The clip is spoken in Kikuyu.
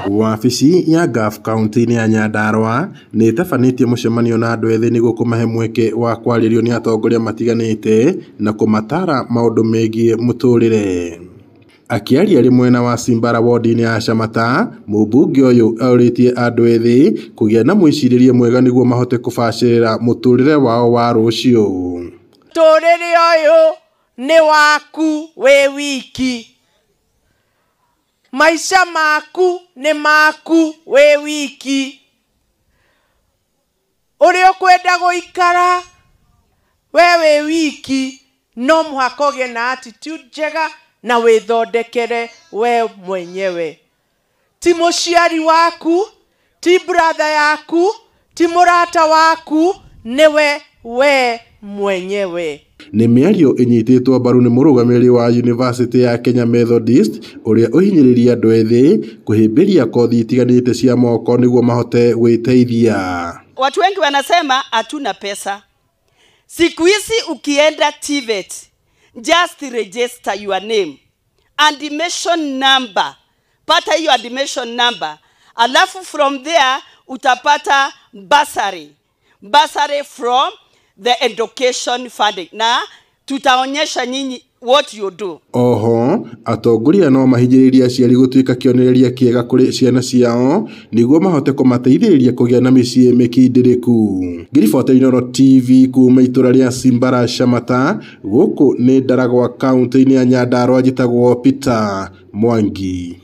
Wabici ya Gulf kaunti-inĩ ya Nyandarua nĩ ĩtabanĩtie mũcemanio na andũ ethĩ nĩguo kũmahe mweke wa kwarĩrio nĩ atongoria matiganĩte na kũmataara maũndũ megiĩ mũtũrĩre. Akĩaria arĩ mwena wa Simbara wodi-inĩ ya Shamata, mũmbunge ũyũ orĩtie andũ ethĩ kũgĩa na mwĩcirĩrie mwega nĩguo mahote kũbacĩrĩra mũtũrĩre wao wa rũciũ. Mũtũrĩre ũyũ nĩ waku wĩ wiki. Maisha maku nĩ maku wĩ wiki. Ũrĩa ũkwenda gũikara we wĩ wiki no mũhaka ũgĩe na attitude njega na wĩthondekere we mwenyewe. Ti mũciari waku, ti brother yaku, ti mũrata waku, nĩwe we mwenyewe. Nĩ mĩario ĩnyitĩtwo mbaru nĩ mũrũgamĩrĩri wa University ya Kenya Methodist ũrĩa ũhinyĩrĩirie andũ ethĩ kũhĩmbĩria kothi itiganĩte cia moko nĩguo mahote gwĩteithia. Watu wengi wanasema hatuna pesa. Siku hizi ukienda TVET, just register your name, admission number, pata hiyo admission number, alafu from there utapata bursary, bursary from the education funding, na tutaonyesha nyinyi what you do. Oho atongoria no mahinyĩrĩrie aciari gũtuĩka kĩonereria kĩega kũrĩ ciana ciao nĩguo mahote kũmateithĩrĩria kũgĩa na mĩciĩ mĩkindĩrĩku. Ngĩribotera Inooro TV kuma itũra rĩa Simbara Shamata, gũkũ nĩ Ndaragwa kaunti-inĩ ya Nyandarua, njĩtagwo Peter Mwangi.